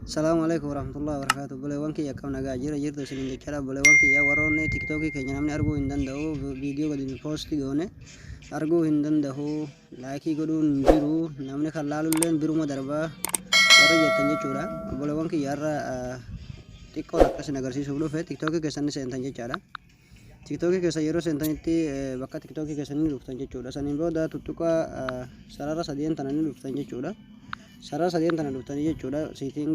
Salaamu alaikum warahmatullahi wabarakatuh. Obboleewwan kiyya, akkam nagaa jira jirtu isiniin jechaadha. Obboleewwan kiyya, warroonni TikTokii keenya namni arguu hin danda'u, viidiyoo gadi nu post goone arguu hin danda'u, like godhuun hin jiru, namni kan laalulleen biruma darbaa warri jettan jechuudha. Obboleewwan kiyya, har'a xiqqoon akkasin agarsiisuuf dhufe. TikTokii keessan ni seentan jechaadha. TikTokii keessa yeroo seentanitti bakka TikTokii keessa ni dhuftan jechuudha. Saniin booda tuttuqa sarara sadeen tana ni dhuftan jechuudha. Sarara sadeen tana dhuftanii jechuudha. Setting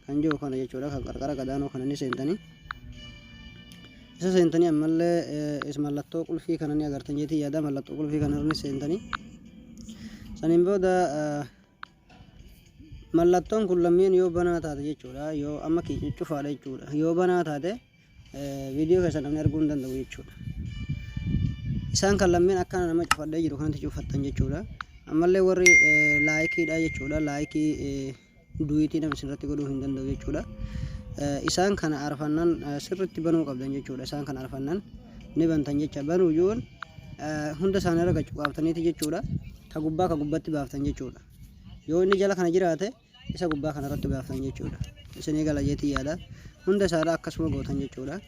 kan jiru kana jechuudha. Kan qarqara gadaanoo kana ni seentanii. Isa seentanii ammallee is mallattoo qulfii kana ni agartan jeetii yaada, mallattoo qulfii kana ni seentanii. Saniin booda mallattoon kun lammeen yoo banaa taate jechuudha. Yoo amma cufaadha jechuudha. Yoo banaa taate viidiyoo keessa namni arguu hin danda'u jechuudha. Isaan kan lammeen akkana nama cufadhee jiru kanatti cufattan jechuudha. Ammallee warri likeiidha jechuudha. Like duet nama isinirratti godhuu hin danda'u jechuudha. Isaan kana arfannan sirriitti banuu qabdan jechuudha. Isaan kana arfannan ni bantan jecha. Banuu jechuun hunda isaanii irra qaqqabtaniiti jechuudha. Ka gubbaa ka gubbatti baaftan jechuudha. Yoo inni jala kana jiraate, isa gubbaa kanarratti baaftan jechuudha. Isinii gala jeetii yaada. Hunda isaadha akkasuma gootan jechuudha.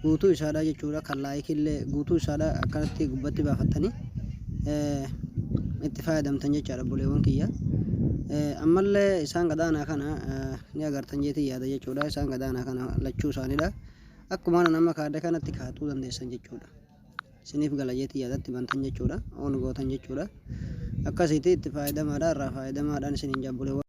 Guutuu isaadha jechuudha. Kan likeiillee guutuu isaadha akkanatti gubbatti baafattanii itti fayyadamtan jechaadha, obboleewwan kiyya. Ammallee isaan gadaanaa kana ni agartan jeetii yaada jechuudha. Isaan gadaanaa kana lachuu isaaniidha. Akkuma nama kaadde kanatti kaatuu dandeessan jechuudha. Isiniif gala jeetii yaadatti bantan jechuudha. On gootan jechuudha. Akkasitti itti fayyadamaadha, irraa fayyadamaadhaan isiniin jabbuleewwan.